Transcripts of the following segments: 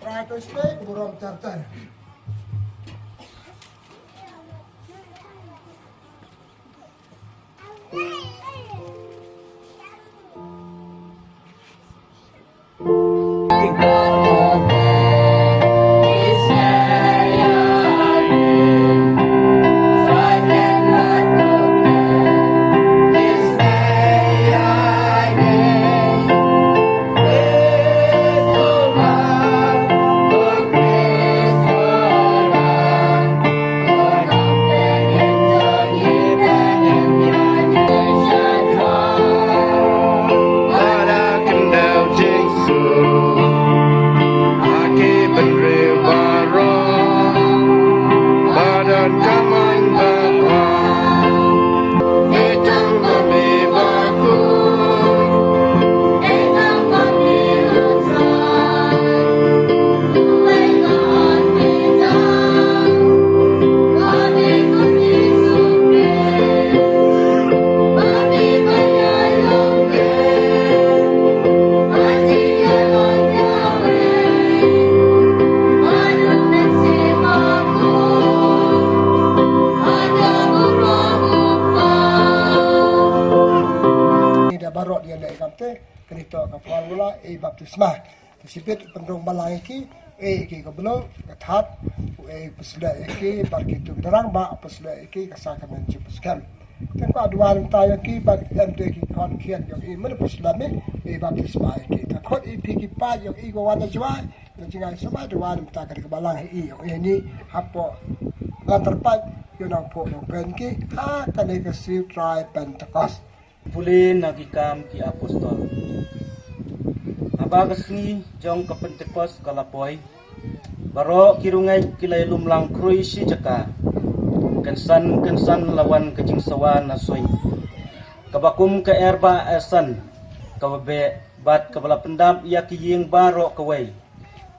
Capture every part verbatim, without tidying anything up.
Trai to sdei ka burom ter ter. Ida baroh ïa leh kam te, kane to ka formula e baptisma. Te shibit pynrung balang ïa ki, e ïa ki ka blong ka thad, e pynsleh ïa ki bad ki tu ki rangbah, pynsleh ïa ki ka sakramen jingpynskhem. Te ka duwan ta ïa ki bad em te ki khon khian ïa ki men pynsleh me, e baptisma ïa ki. Te khot ïa phi ki paid ïa ki ko wan jwai, ïa jingai sumai duwan ta ka balang ïa ki ïa ni hapoh ban terpaid ïa nang pok nang pen ki ha kane ka siew trai Pentekost. Pule na ki Kam ki Apostol. Ka sngi jong ka Pentekost ka la poi. Baroh ki rungeit ki la ïalum lang khrui shi jaka. Kynsan kynsan la wan ka jingsawa na suiñ, kaba kum ka er ba er san, kaba beh, bad kaba la pyndap ïa ki ïing baroh kawei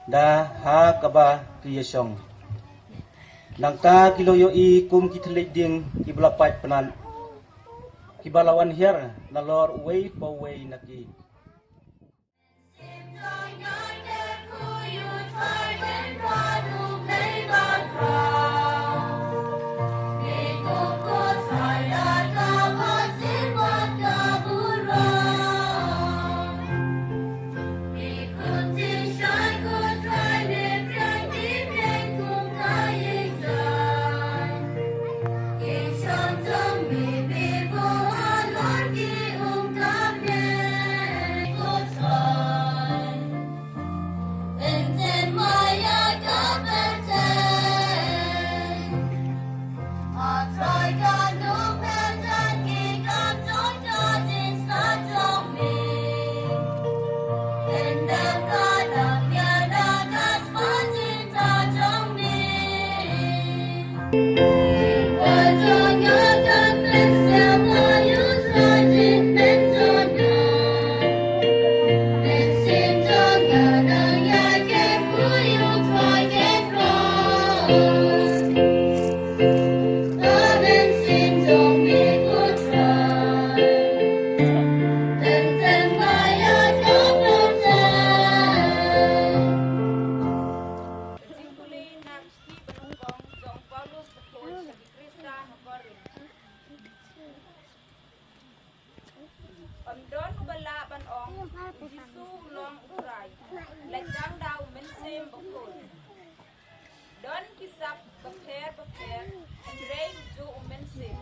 da ha kaba ki ïashong. Nangta ki la ïohi kum ki thylliej ding kiba la pait pynat, kiba la wan hiar nalor uwei pa uwei na ki. Ka jingpule na ka shithi banyngkong jong u Paulus bakhuid sha ki Khristan ha Korinth. Ym don uba lah ban ong, U Jisu u long U Trai, lait tang da U Mynsiem Bakhuid. Don ki sap bapher bapher, hynrei u juh U Mynsiem.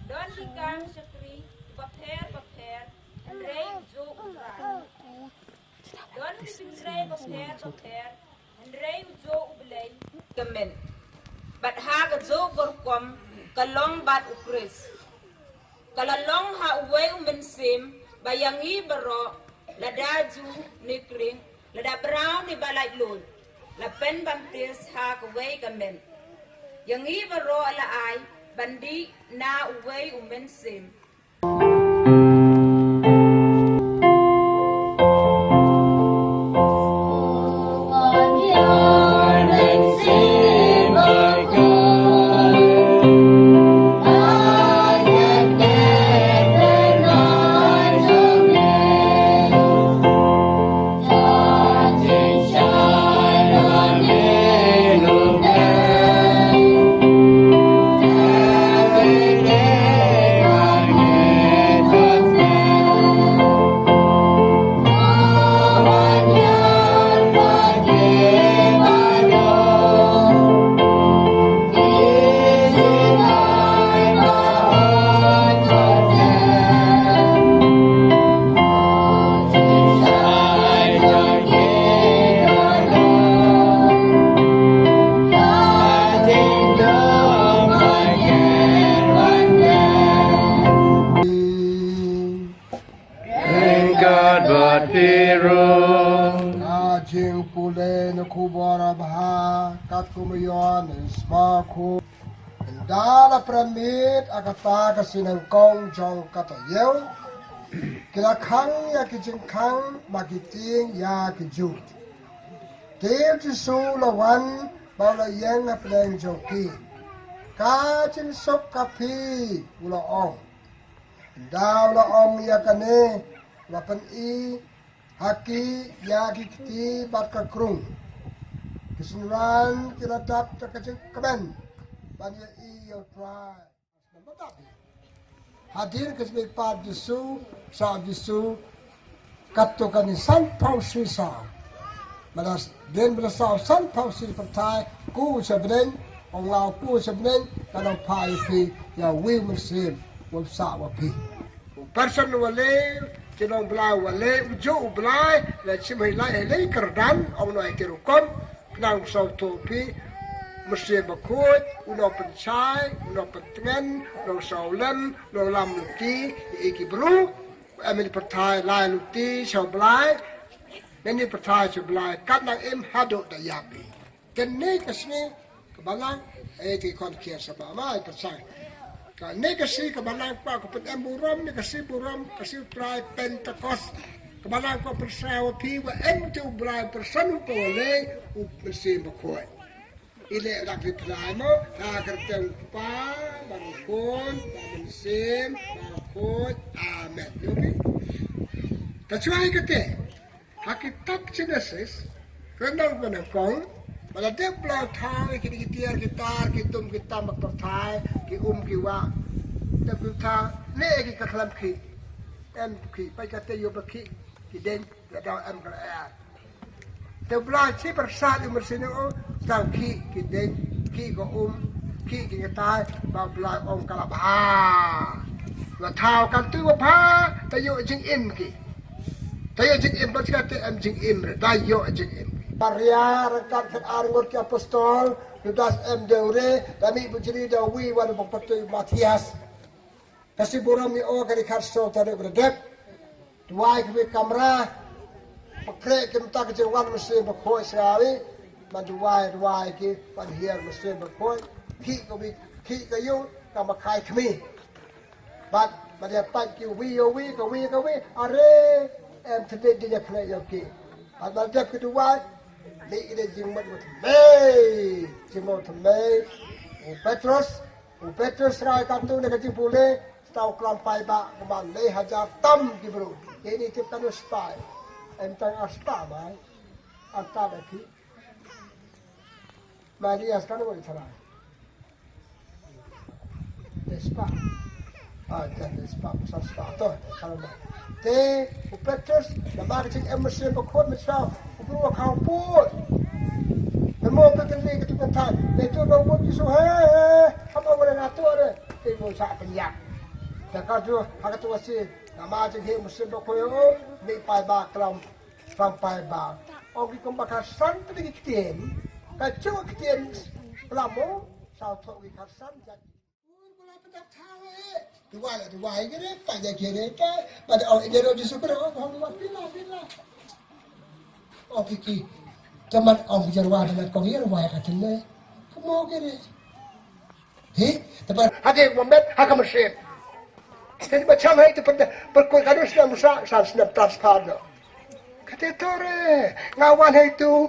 Don ki kam shakri bapher bapher, hynrei u juh U Trai. Don ki jingtrei bapher bapher, hynrei u juh U Blei. Ka Mynsiem, bad ha kajuh ka rukom ka long bad U Khrist. Ka la long ha uwei U Mynsiem ba ïa ngi baroh, lada Jiw ne Khring, lada briew ne ba laitluid, la pynbaptis ha kawei ka Mynsiem. Ïa ngi baroh la ai ban dih na uwei U Mynsiem. Ka jingpule na khubor babha katkum u Ïoannis bakhuid. Ynda la pyrmit ha kata ka sngi nyngkong jong ka taïew, ki la khang ïa ki jingkhang ba ki tieng ïa ki Jiw. Te u Jisu u la wan bad u la ïeng hapdeng jong ki. Ka jingsuk ka phi, u la ong. Ynda u la ong ïa kane, u la pyni ha ki ïa ki kti bad ka krung. Ki synran ki la dap da ka jingkmen ban ïohi ïa U Trai. Hadien ka jingmihpat Jisu, saw Jisu, katto katne sanphew shi saw. Ba la dien ba la saw sanphew shi pyrthei, khuid sha bneng, ong nga khuid sha bneng, ka nang phah ïa phi ïa uwei U Mynsiem, u sah ïa phi. U person u Blei, u Nongblei u Blei, u juh u Blei, la shim hei lai hei lai kyrdan, ong noh ïa ki rukom, khnang ba sngewthuh phi, Mynsiem Bakhuid, u nongpynshai, u nongpyntngen, u nongsngewlem, u nonglam lynti, ïa ki briew, em ïa ki pyrthei, lai lynti, sha u Blei, Ngi pyrthai sha U Blei, kat nang im haduh da ïap hi. Kane ka sngi ka balang, eh, te khon kiar sa ba mai pyrshang. Kane ka sngi ka balang kwah ka pyndem burom, ne ka sngi burom, ka sngi U Trai Pentekost. Ka balang kwah pyrshang wa phi wa em te U Blei pyrshang u pole u Mynsiem Bakhuid. I leh dak ri pynai mo, ha ka kyrteng u Kpa, bad u Khun, bad u Mynsiem Bakhuid. Amen. Ïohi? Ka shuwa ïa kata, ha kitab Genesis, ka nong ka nong kong, ba la dep bla thaw ïa ki, ki tiar, ki tar, ki tum, ki tam, ki pyrthai, ki um, ki wah. Dep ki thaw, ne ki ka khlam ki. Em ki, pa ka te ïoh ba ki, ki deng, la daw em ka la er. Te Blei shi pyrshah u Mynsiem u, tang ki, ki deng, ki ka um, ki, ki ngatai, ba Blei ong ka la bha. Wa thaw kan tu wa bha, ta ïoh jingim ki. Ta ïoh jingim, ba shi ka te em jingim re, ta ïoh jingim. Baria, rangkat khat ar ngut ki apostol, Judas em dewre, da mi bujri da wi wan ba patu Matthias. Ka sngi burom ïa o ka dei khatsaw tarik ba la dep. Duwai ki wi kamra. Pakre ki mynta ka jingwan Mynsiem Bakhuid sha wi. Ban duwai, duwai ki, ban hiar Mynsiem Bakhuid. Ki ka wi, ki ka ïu, ka makai kmi. Bad, ban ïa pat ki wi ïa wi, ka wi ka wi. Are, em tdit di ïa khleh ïa ki. Bad, ban dep ki duwai. Ni ine jingmut mut mei. Jingmut mei. U Petrus. U Petrus rai katu ne ka jingpule, stau klam paidbah, kumba lai hajar tam ki bru. Ini tip kanu spah. Em tang ar spah mai. Ar tam ai ki. Mai ni as kanu wai tharai. Lai spah. Ah, jan lai spah, pasal spah. To, kanu mai. Te, u Petrus, namar ka jingem Mynsiem Bakhuid mynshwa, u briew u khaw pud. Te mo ka kynli ka tu kan thait. Te tu nong bun Jisu, he, he, he. Haba u la ngatur, te mo sa pynïap. Te ka tu, ha ka tu ka si, namar jingem Mynsiem Bakhuid, ni paidbah klam, klam paidbah. Ong ki kumba ka san te ki ktien, ka chu ktien, klam mo, sa thoh ki ka san, jan. Duwai la duwai kire, pa ja kire, pa. Bad ong ine ro Jisu kire, ong ong wan pila, pila. Ong ki ki. Tamat ong ki jarwa da kong ïa rwa ka tene. Kamo kire. He, tamat hake momet, hake mesin. Tadi macam hai tu pada perkut kadu senam rusak, san senam transfer no. Kata tore, ngawan hai tu,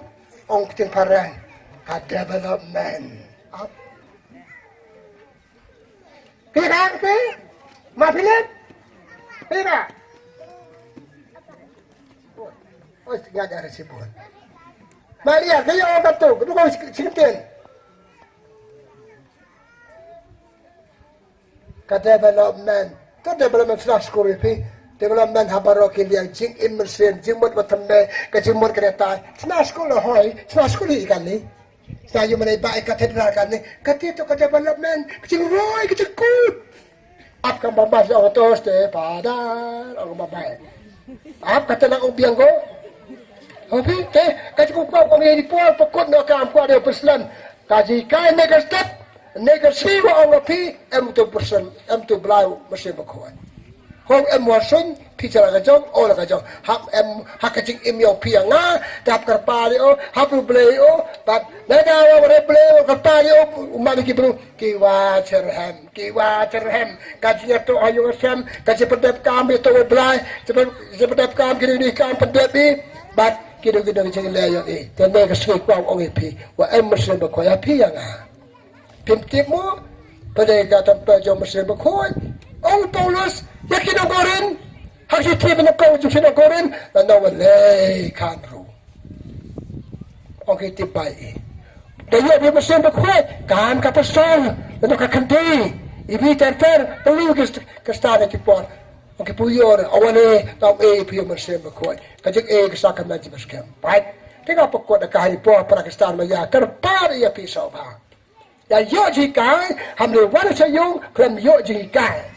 ong kitin parang. Ka development. Ap. Phi ïa ka, phi? Ma Philip? Phi ïa ka? Oi, nga jar sibun. Ma Lia, ka ïoh ka tu, ka tu ka sik-, sikten. Ka development. Ka development sna skul phi. Development ha baroh ki liang, jingim mynsiem, jingmut ba thymmai, ka jingmut ka dei tai. Sna skul la hoi, sna skul hi kane. Sa ïa mane ba i cathedral kane, kate to ka development, ka jingroi, ka jingkut. Ap ka bamba sa ong to ste padar, ong bamba. Ap kate na ong biang ko. Oke, te, ka jingkut ko ong ïa di por, pakut no ka am ko ada persen. Ka jingkai ne ka step, ne ka siwa ong phi, em to persen, em to blau, mesin bakhuan. Hok em wa sun, phi cha la ka jong, o la ka jong. Hap em, ha ka jingim ïa phi ïa nga, te hap kyrpad ïa o, hap ru Blei ïa o, bad, na da wa re Blei ïa o, kyrpad ïa o, u man ki bru, ki wa cherhem, ki wa cherhem. Ka jingïatoh ha ïing ha sem, ka jingpyndep kam ïa to u Blei, jingpyndep, jingpyndep kam ki ni kam pyndep i, bad, ki dong ki dong jing le ïa i. Te ne ka sngi kwah ong ïa phi, wa em mesin bakhuan ïa phi ïa nga. Phim tip mo, pynlong ka templ jong Mynsiem Bakhuid. Ong Paulus, ïa ki nong Korinth, ha ki tip na kong jong ki nong Korinth, la nong wa lei khan ru. Ong ki tip bai i. Da ïoh Mynsiem Bakhuid, kan ka pastor, la nong ka khyndai, i bi ter ter, pynlong ki st-, ka star ki por. Ong ki pu ïoh, ong wa lei, tau e pu ïoh Mynsiem Bakhuid. Ka jing e ka sa ka na jing baskem. Bai, te nga pakut da ka hari por, para ka star ma ïa, kyrpad ïa phi sawbha. Ïa ïoh jinghikai, ham dei wan sha ïung, khlem ïoh jinghikai.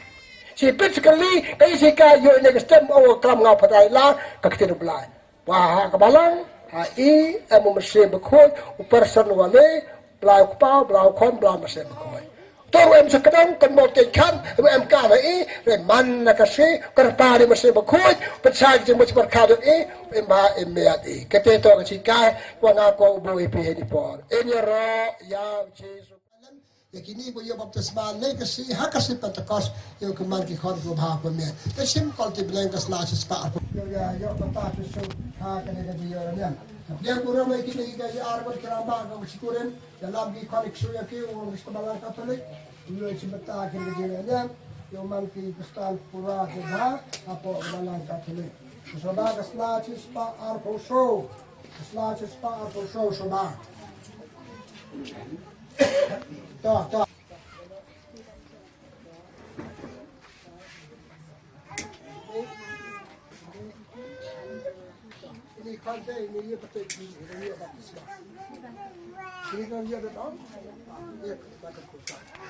Shi bit shi kali, ka ïoh jinghikai, ïoh ne ka stem, o klam nga phatai la, ka ktien u Blei. Wa ha ka balang, ha i, em u Mynsiem Bakhuid, u person wa lei, Blei u Kpa, Blei u Khun, Blei u Mynsiem Bakhuid. Tur em sa kdang kan mol teng khan, em ka na i, re man na ka si, ka pa di masi ba khuid, pynshai jing masi ba kha dok i, em ba em miat i. Kate to ka si kai, kwa nga ko bu i pi hedi por. Em ya ro, ya Jisu. Ya kini ko yo baptisma le ka si, ha ka si Pentecost, yo ka man ki khon ko bha ko miat. Te sim kol ti bleng ka sla si spa. Yo ya, yo ka ta tu su, ha ka ne ka di yo ya. Dia ko ro mai kini ka ya ar ko kra ba ko si kuren. Dalam ki konik suya ki, u ngi ka Balang Katolik, u ngi si bata ki ngi jingeh niang, u man ki Kristan pura ki ba, apo Balang Katolik. Saba ka sla chi spa ar pho so, ka sla chi spa ar pho so, saba. To, to.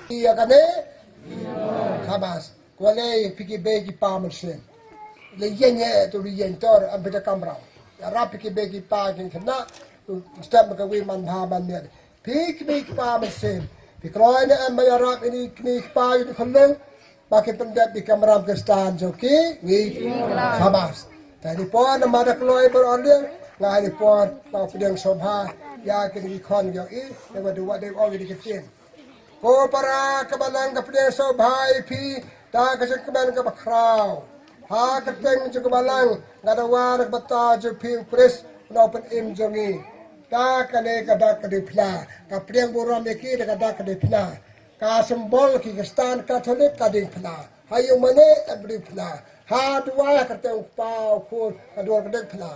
Ïa kane, Hamas, kwale phi ki bei ki pa mynsiem. Le ïeng eh tu le ïeng tor am phi da kamram. Ïarap phi ki bei ki pa kin khynnah, step ma ka wi man bha man miat. Phi kmie kpa mynsiem. Phi kloi ne em ba ïarap ïa kmie kpa ïa ki khunlung. Ba kin pyndep ïa ka kamram Khristan jong ki. Ngi. Shabash. Te ni por namar da kloi baroh liang. Nga ni por ba pdiang sngewbha ïa kine ki khon jong i. Ïa ba dei wat dei ong ïa ki ktien. Ko para, ka Balang ka pdiang sngewbha ïa phi da ka jingkmen kaba khraw. Ha ka kyrteng jong ka Balang nga dawa na ka bynta jong phi u Khrist u Nongpynim jong ngi. Da kane ka dak ka diengphna, ka pdiang burom ïa ki da ka dak ka diengphna. Ka symbol ki Khristan Katholik ka diengphna. Ha ïing mane em diengphna. Ha duwai ka kyrteng u Kpa u Khun ka duwai ka diengphna.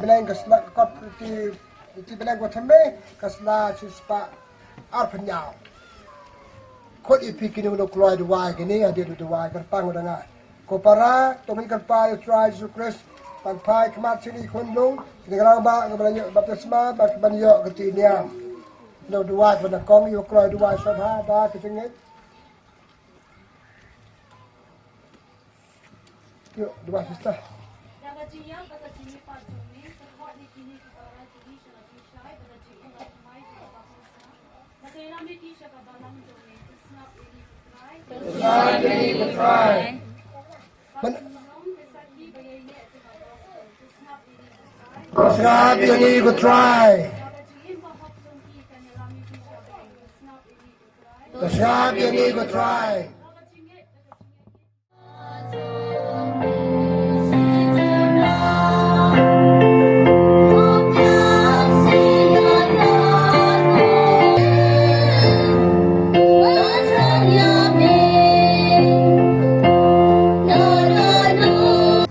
Bneng ka sla ka kot ti, ti bneng ka thymme ka sla chi spah arphew hynñiew. Khot ïa phi kine u kloi duwai kine, hadien u duwai kyrpang u da nga. Ko para, to ngin kyrpad ïa u Trai Jisu Khrist ban phai khmat sha kine ki khunlung, kine ki rangbah, kaba la ïoh baptisma, ban, ban ïoh ka kti niam. Kine u duwai ban da kong ïa u kloi duwai sngewbha da ka jingngeit. Ïa, duwai sister. Da ka jingïap bad ka jingïap jong me, ka khot ïa kine ki para jong me sha la jingshai bad ka jingim ba thymmai jong ka baptisma. Ba ka ïalam ïa ki sha ka balang jong me, ka sngap ïa ngi ko Trai. Ka sngap ïa ngi ko Trai. Ban- Ka sngap ïa ngi ko Trai. Ka sngap ïa ngi ko Trai. Ba ka jingim ba hok jong ki kan ïalam ïa ki sha ka balang, ka sngap ïa ngi ko Trai. Ka sngap ïa ngi ko Trai.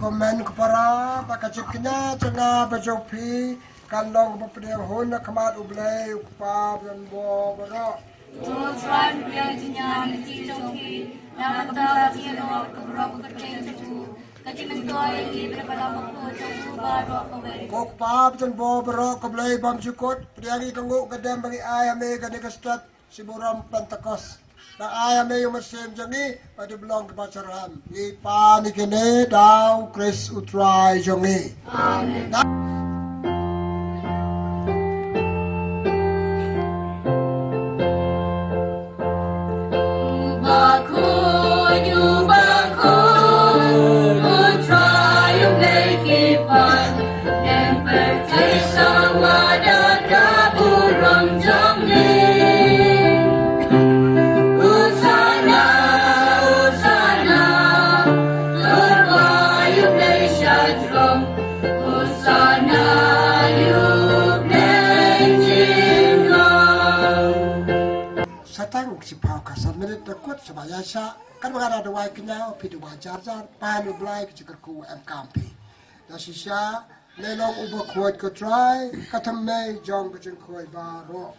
Ko hynmen ko para, ba ka jingkñia jong nga bad jong phi kan long ba pdiang hun ha khmat U Blei U Kpa ba don bor baroh. Ko Trai, pdiang jingkñia na ki jong phi, na ka bynta ka jingïaroh ka baroh ka kyrteng jong u, ka jingmyntoi ïa ngi bad ka balang bakhuid jong u baroh kawei. Ko Kpa ba don bor baroh, ko Blei bymjukut, pdiang ïa ka nguh ka dem ba ngi ai ha me kane ka step shiburom Pentekost. Nang ai ha me ïa u mynsiem jong ngi ba dei ban long kiba syrhem. Ngi pan ïa kine da U Khrist U Trai jong ngi. Amen. Sa tang shiphew ka san minit da kut sha ba ïa shah. Katba nga da duwai kynmaw, phi duwai jar jar, pan u Blai ka jingkyrkhu em kam phi. Da shisha, lei long uba khuid ko Trai, ka thymmei jong ka jingkhuid baroh.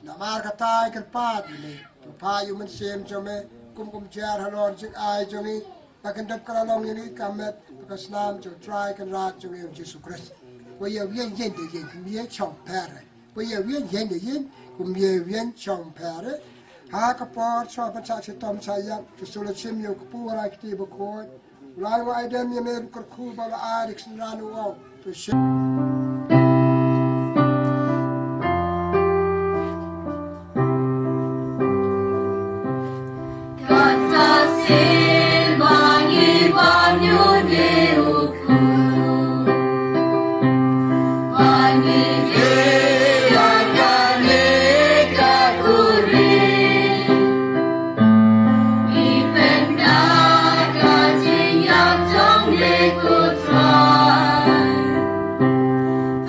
Namar kata ngi kyrpad ïa me, to phah ïa u Mynsiem jong me, kum kumjuh halor jingai jong ngi, ba kan dep ka la long ïa ngi ka met, ka snam jong Trai Kynrad jong ngi u Jisu Khrist. Ko ïa u ïeng ïeng da ïeng, kum ïa shong pher. Ko ïa u ïeng ïeng da ïeng, kum ïa u ïeng shong pher. Ha ka por shuwa ban shah shitom shah ïap, Jisu la shim ïa u kpu ha la kti bakhuid. U la ong, ai dem ïa me ruh kyrkhu ba la ai da ka synran u ong. To shim. Kata sien ba ngi bam ïa une u kpu. Ba ngi ïa kane ka kurim. Ngi pynda ka jingïap jong me ko Trai.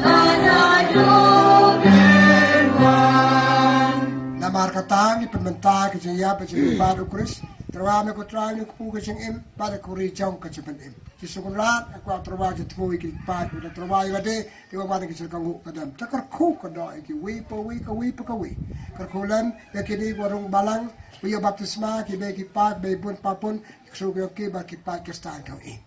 Kata dei me. Namar kata ngi pynmynta ka jingïap ka jingïap u Khrist. Tyrwa me ko Trai, ngi kpu ka jingim bad ka ri jong ka jingpynim. Jisu Kynrad, nga kwah Tyrwa jingthmu ïa ki paid, u da Tyrwa ïa lade, ki wan wan ki jingkyrkhu ka dam. Ta kyrkhu ka doh ïa kiwei pa wei, kawei pa kawei. Kyrkhu lem ïa kine ki ba rung balang, ba ïoh baptisma, kiba ki paid, ba bun pa bun, ki kyrkhu ïa ki ba ki paid Khristan kawei.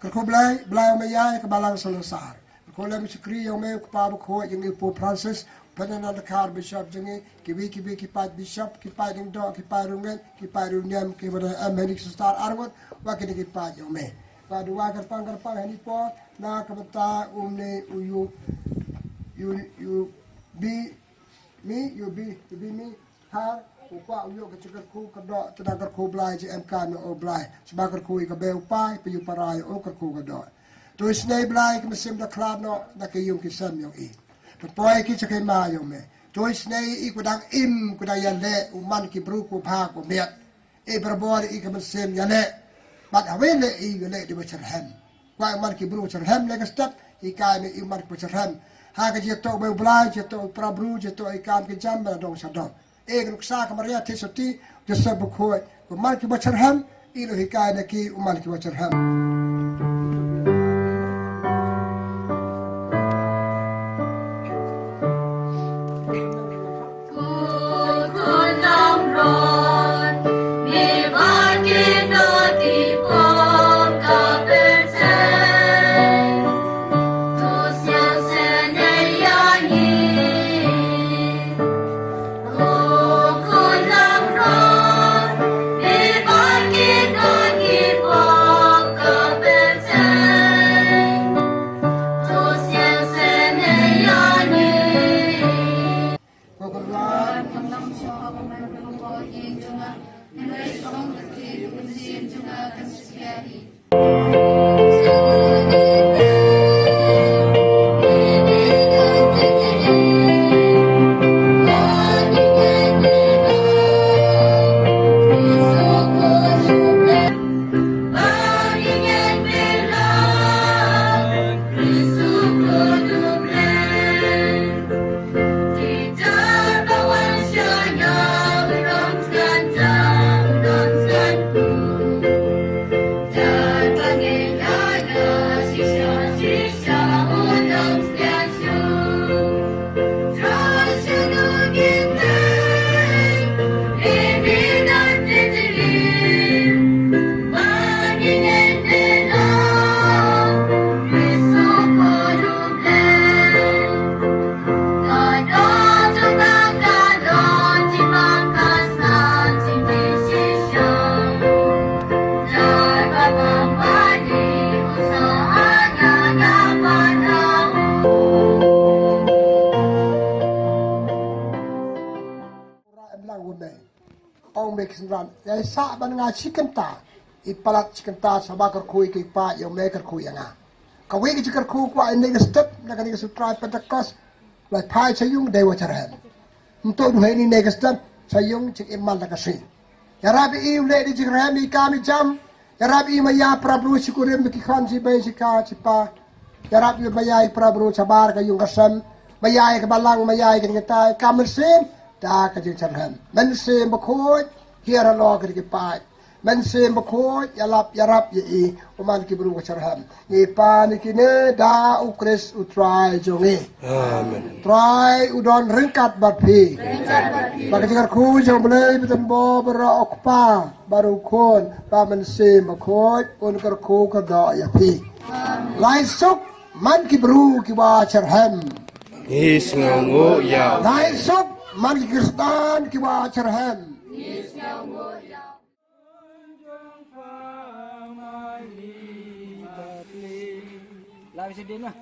Kyrkhu Blai, Blai ïa me ïa ka balang Salonsar. Kyrkhu lem shakri ïa me u kpa bakhuid jong ngi u Pope Francis, Ferdinand Dkhar Bishop jong ngi, kiwei kiwei ki paid Bishop, ki paid Lyngdoh, ki paid Riewngeit, ki paid Riewniam, kiba da em ha kine ki synshar arngut, bad kine ki paid jong me. Bad duwai kyrpang kyrpang ha kine ki por, na ka bynta u mane u Yu, Yu, Yu, Bi, Mi, Yu, Bi, Yu, Bi, Mi, Har, u kwah u ïoh ka jingkyrkhu ka doh, te da kyrkhu Blai jingem ka na u Blai. Shu ba kyrkhu ïa ka bei u pai, pa ïa u para ïa u kyrkhu ka doh. To isynei Blai ka mynsiem da khlad noh, da ka ïung ki sem ïong i. Pynpoi ki sha ka hima ïong me. To isynei i, ko dang im, ko dang ïaleh, u man ki briew ko bha ko miat. I barabor i ka mynsiem ïaleh. Bad hawei leh i ïaleh da ba shyrhem. Kwah man ki briew shyrhem leh ka step, hikai me i man ki ba shyrhem. Ha ka jingïatoh bad u Blai, jingïatoh para briew, jingïatoh i kam ki jam ba la dong sha dong. E ka nuksa ka Maria Theisotti, Joseph bakhuid, ko man ki ba shyrhem, i lo hikai na ki u man ki ba shyrhem. Ong me ki synran, ïa sah ban nga shi kynta, i palat shi kynta, sha ba kyrkhu ïa ki paid, ïa me kyrkhu ïa nga. Kawei ka jingkyrkhu kwah ïa ne ka step, na kane ka sutrai Pentecost, la phai sha ïung dei wa shyrhem. Nto du hei ni ne ka step, sha ïung jingim man la ka shi. Ïarap ïa i u leh da jingshyrhem i kam i jam, Ïarap ïa i maya para briew shi kurim, ki khon shi bei shi ka shi pa. Ïarap ïa i maya i para briew shabar ka ïung ka sem. Maya i ka balang, maya i ka jingtai, ka mynsiem da ka jingshyrhem. Mynsiem Bakhuid, hiar halor ki paid. Mynsiem Bakhuid ïalap ïarap ïa i, u man ki bru ka syrhem. Ngi pan ïa kine da U Khrist U Trai jong ngi. Amen. Trai u don ryngkat bad phi. Ryngkat bad phi. Ba ka jingkyrkhu jong U Blei ba tymmen baroh, U Kpa bad U Khun bad U Mynsiem Bakhuid un kyrkhu kyrdoh ïa phi. Amen. Lai suk man ki bru kiba syrhem. Ngi sngewnguh ïa. Lai suk man ki Khristan kiba syrhem. Ngi sngewnguh ïa. Lai suk din lah.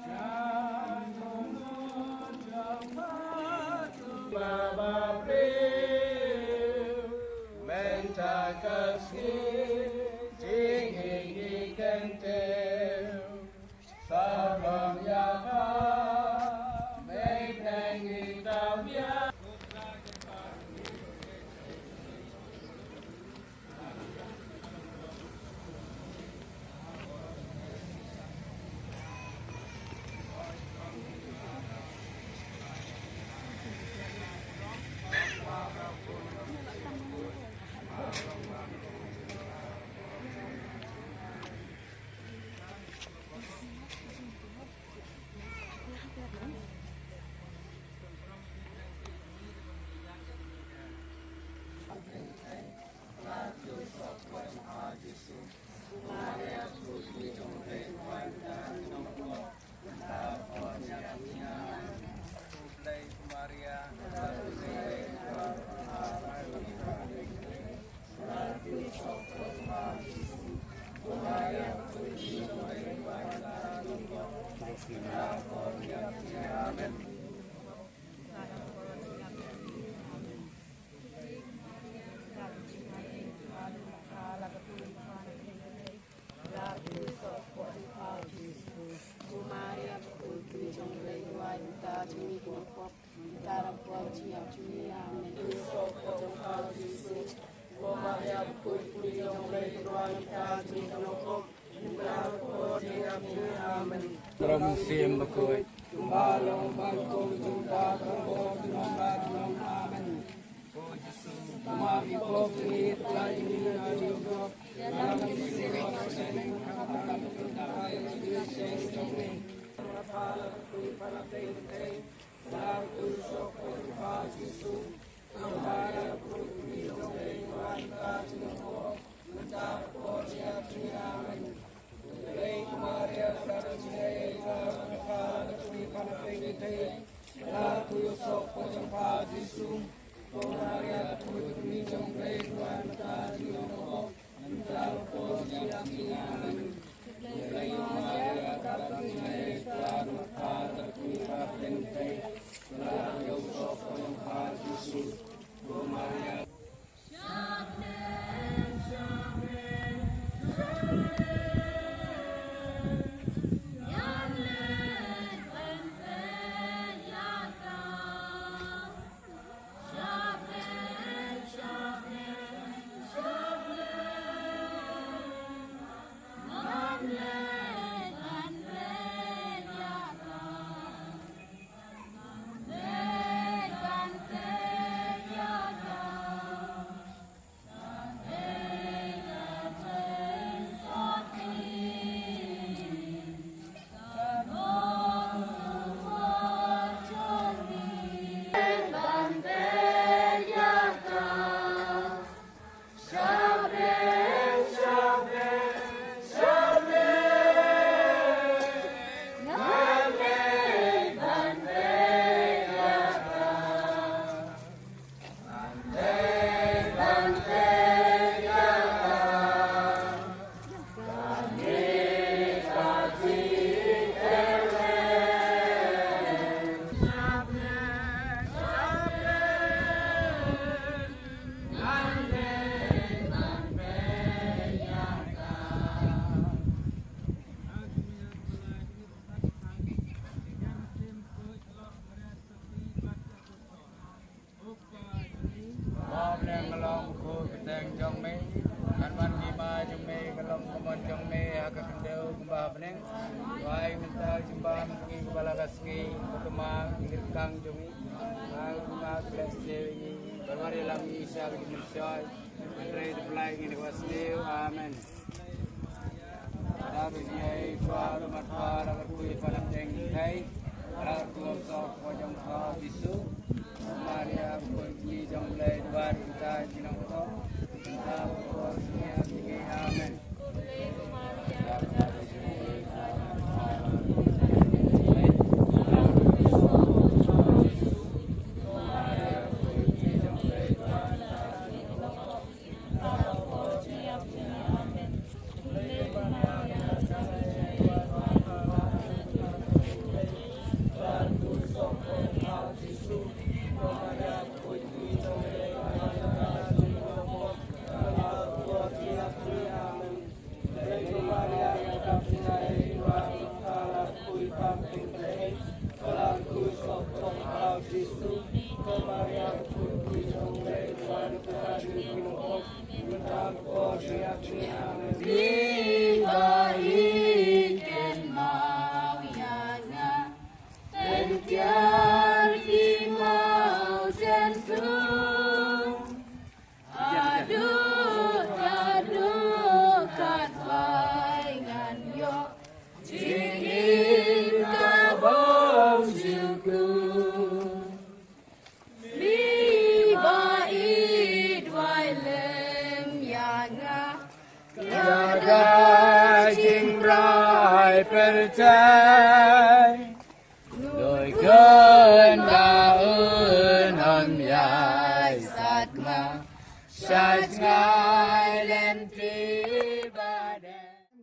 Amen. Ba ha bneng ka long ka kyrteng jong me, ngan wan ki ma jong me, ka long ka mon jong me ha ka khyndew kumba ha bneng. Duwai mynta ka jingbam jong ngi kaba la ka sngi, bad ka ma ngi lyrkang jong ngi, ba ka ma ka bless jong ngi, bad wat ïalam ngi sha ka jingmynshoi, hynrei da pynlait ngi na Amen. Para bejai para matara kui para tengkai para kuasa kojong kau Jisu. Maria pun ki jong lai dua kita jinong to. Kita pun nia tinggi. Amen.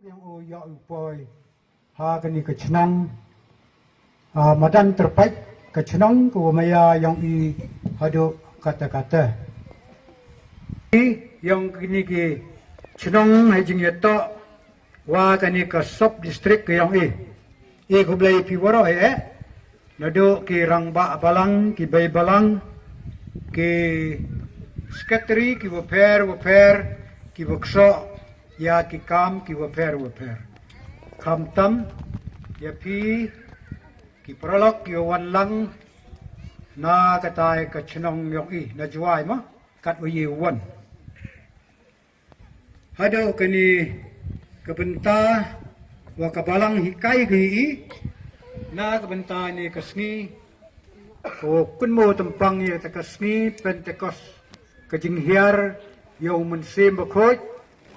Yang u ïoh u poi ha kani ka chnong, ah, madan terpait ka chnong ka wa maya yang i haduh kata kata. I yang kini ki chnong ha jingïatoh wa kani ka sub district ka yang i. I khublei phi waroh eh. Naduh ki rangbah balang, ki bei balang, ki secretary, ki wafer wafer, ki waksoh ïa ki kam ki wafer wafer. Khamtam ïa phi ki paralok ki wan lang na katai ka chnong yong i na Jwai ma kat wa ye wan. Haduh kani ka bynta wa ka balang hikai ka i na ka bynta ni ka sngi ko kunmo tempang ïa ta ka sngi Pentecost ka jinghiar ïa u Mynsiem Bakhuid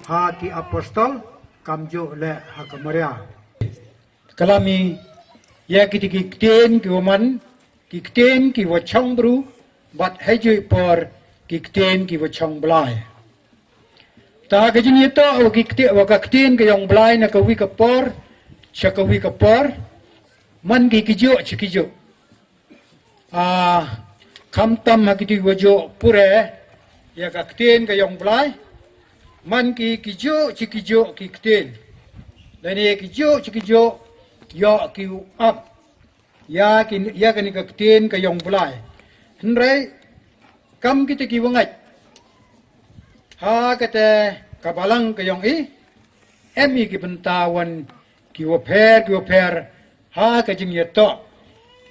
ha ki apostol kamjuh le ha ka Maria. Kalami ïa ki ti ki ktien ki wa man ki ktien ki wa chong bru bad hajui por ki ktien ki wa chong blai. Ta ka jingïatoh wa ki ktien wa ka ktien ka yong blai na ka wi ka por cha ka wi ka por man ki ki juk chi ki juk. Ah, khamtam ha ki ti wa juk pure ïa ka ktien ka yong blai man ki ki juk chi ki juk ki ktien. Lane ki juk chi ki juk ïa ki u ap ïa ki ïa kani ka ktien ka yong blai. Hynrei kam kita ki wangait ha kata ka balang ka yong i em i ki bynta wan ki wafer ki wafer ha ka jingïatoh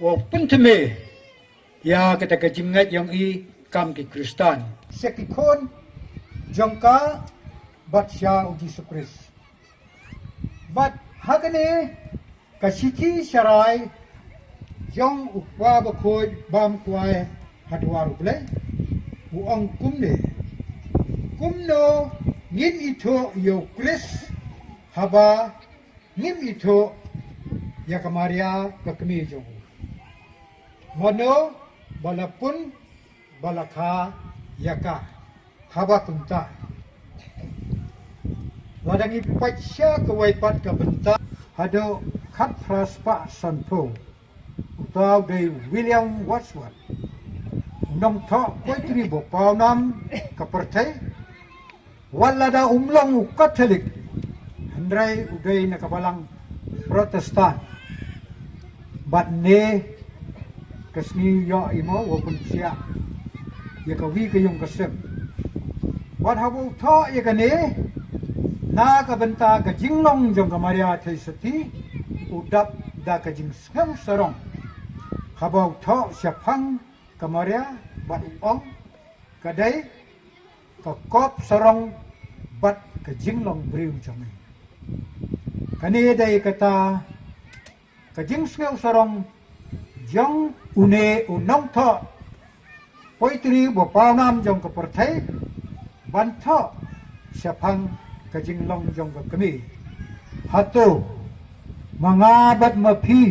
wa pynthymme ïa kata ka jingngait yong i kam ki Khristan. Sha ki khun jong ka bad sha u Jisu Khrist. Bad ha kane ka shithi sharai jong u Kpa Bakhuid bam kwai ha dwar u Blei u ong kumne. Kumno ngin ithuh ïa u Khrist haba ngim ithuh ïa ka Maria ka kmie jong u. Mano ba la pun ba la kha ïa ka haba kumta. Lada ngi pait sha kawei pat ka bynta haduh khatphra spah sanphew. Uta u dei William Wordsworth, u nongthoh poetry ba pawnam ka pyrthei. Wat lada um long u Katholik hynrei u dei na ka balang Protestant. Bad ne ka sngi ïoh i mo wa pynpsiah ïa ka wi ka yung ka sem. Bad haba u thoh ïa kane na ka bynta ka jinglong jong ka Maria Theisotti u dap da ka jingsngew sarong. Haba u thoh shaphang ka Maria bad u ong ka dei ka kop sarong bad ka jinglong briew jong ngi. Kane dei kata ka jingsngew sarong jong une u nongthoh poetry ba pawnam jong ka pyrthei ban thoh shaphang ka jinglong jong ka kmie. Hato ma nga bad ma phi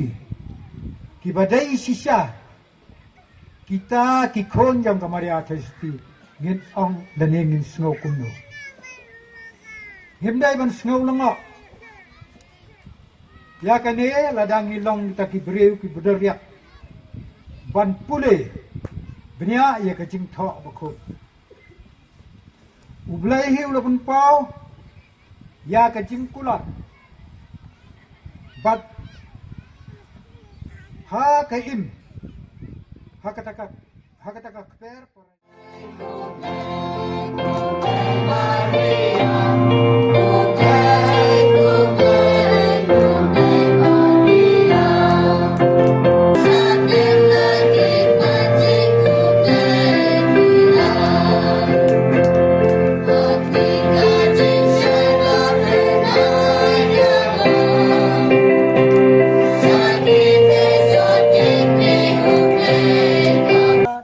kiba dei shisha kita ki khun jong ka Maria Theisotti ngin ong lane ngin sngew kumno? Ngim dei ban sngew lyngngoh ïa kane lada ngi long kita ki briew kiba duriap ban pule bniah ïa ka jingthoh bakhuid. U Blei hi u la pynpaw ïa ka jingkular bad ha ka im, ha kata ka, ha kata ka kper para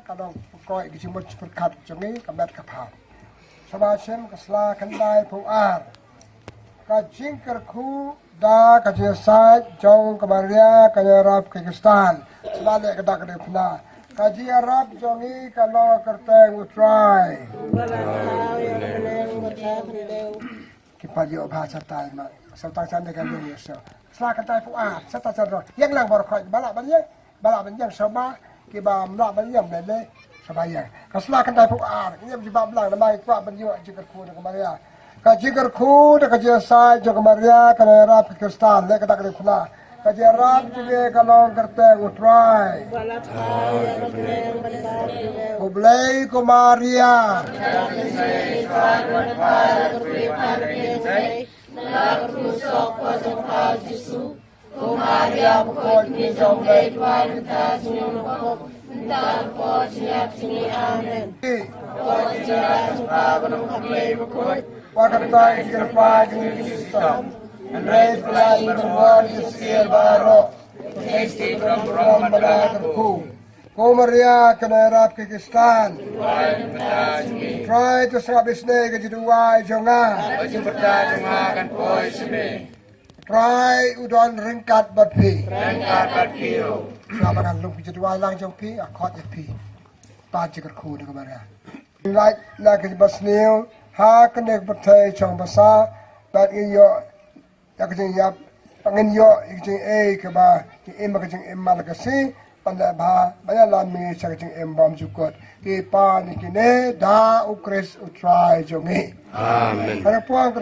Ka dang pynkoit ka jingmut jingpyrkhat jong ngi ka met ka phad. Sngewbha shem ka sla khyndai phew ar. Ka jingkyrkhu da ka jingïasaid jong ka Maria ka nongïarap ka Khristan. Sngewbha leh ka dak ka dei phna. Ka jingïarap jong ngi ka long kyrteng U Trai. Ki pat ïoh bha sa tai ma. Sa tang sa ne ka long ïa sa. Sla ka tai phew ar, sa ta sa ro. Ïeng lang bor khoi, ba lah ban ïeng. Ba lah ban ïeng sha ba, kiba mlah ban ïeng ne ne. Sha ba ïeng. Ka sla ka tai phew ar, ngi ïa ba blang na mai kwah ban ïoh jingkyrkhu na ka Maria. Ka jingkyrkhu na ka jingïasaid jong ka Maria ka nongïarap ka Khristan, leh ka dak ka dei phna. Ka jingïarap jong ngi ka long kyrteng U Trai. U Blei ko Maria. Ko Maria bakhuid, ngi jong Blei, duwai mynta jong ngi, mynta ko jingïap jong ngi. Amen. Ko jingïap jong ka Blei bakhuid. Wa kata ki kyrpad jong ngi ki shisha. Hynrei pynlait ban wan ki skiel baroh. Ki skiel baroh ban wan kyrkhu. Ko Maria ka nongïarap ka Khristan. Trai to sngap isynei ka jingduwai jong nga. Trai u don ryngkat bad phi. Sngap ba ngan lum ka jingduwai lang jong phi, nga khot ïa phi. Pat jingkyrkhu na ka Maria. Lait na ka jingbasniew ha kane ka pyrthei chong basa, bad ngin ïoh ïa ka jingïap, ba ngin ïoh ïa ka jingïeit kaba jingim, ka jingim man la ka sngi, ban leh bha, ban ïalam ïa ka jingim bymjukut. Ki pan ïa kine da U Khrist U Trai jong ngi. Amen. Ka dei pang ka